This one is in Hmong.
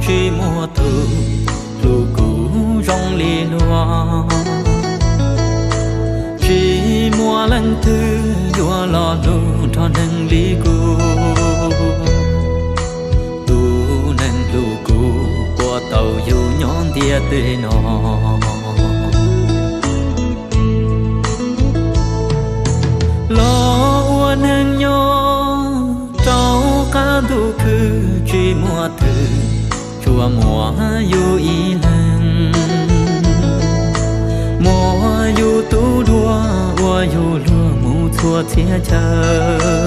Tsis muaj tus hlub kuv zoo li luag, tsis muaj leej twg yuav los hlub nrog neeg li kuv. Tus neeg hlub kuv puas tau yug nyob ntiaj teb no? Los ua neeg nyob rau qab ntuj khwb, tsis muaj twg tsuas muaj yus ib leeg. Muab yus tu dua ua yus luag mus txhua txhia chaw.